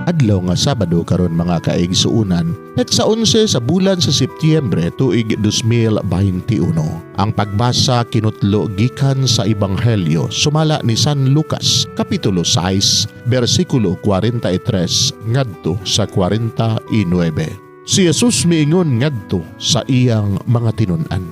Adlaw nga Sabado karon, mga kaigsuunan, petsa 11 sa bulan sa Setyembre, tuig 2021. Ang pagbasa kinutlo gikan sa Ebanghelyo sumala ni San Lucas, kapitulo 6, bersikulo 43 ngadto sa 49. Si Jesus miingon ngadto sa iyang mga tinun-an: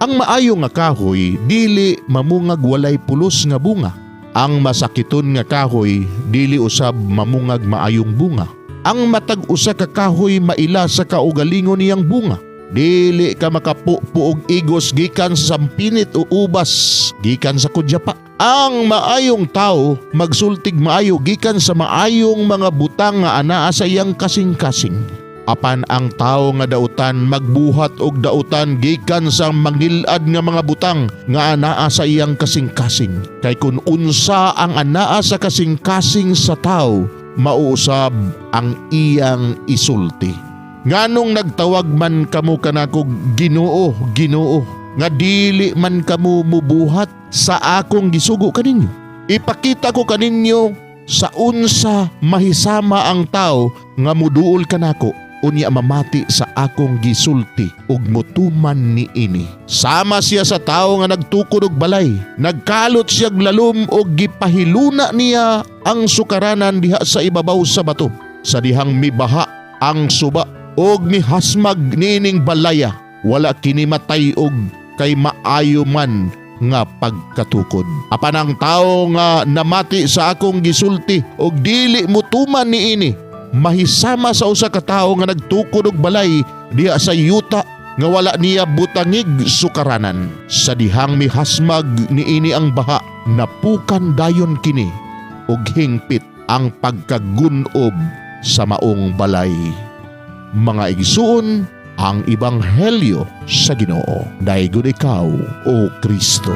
"Ang maayo nga kahoy dili mamungag walay pulos nga bunga. Ang masakiton nga kahoy dili usab mamungag maayong bunga. Ang matag usa ka kahoy maila sa kaugalingon niyang bunga. Dili ka makapupo og igos gikan sa sampinit o ubas gikan sa kudyapa. Ang maayong tao magsultig maayo gikan sa maayong mga butang nga anaa sa iyang kasing-kasing. Apan ang tawo nga dautan magbuhat og dautan gikan sa mangilad nga mga butang nga anaa sa iyang kasing-kasing. Kay kun unsa ang anaa sa kasing-kasing sa tawo, mao usab ang iyang isulti. Nganong nagtawag man kamo kanako 'Ginoo, Ginoo,' nga dili man kamo mubuhat sa akong gisugo kaninyo? Ipakita ko kaninyo sa unsa mahisama ang tao nga muduol kanako unya mamati sa akong gisulti ug mutuman niini. Sama siya sa tawo nga nagtukod og balay. Nagkalot siya lalom ug gipahiluna niya ang sukaranan diha sa ibabaw sa bato. Sa dihang mibaha ang suba ug mihasmag niining balaya, wala kini matay-og kay maayo man nga pagkatukod. Apan ang tawo nga namati sa akong gisulti ug dili mutuman niini, mahisama sa usa ka tawo nga nagtukod og balay diha sa yuta nga wala niya butangig sukaranan. Sa dihang mihasmag niini ang baha, napukan dayon kini ug hingpit ang pagkagunob sa maong balay." Mga igsuon, ang Ebanghelyo sa Ginoo. Daygon ikaw, O Kristo.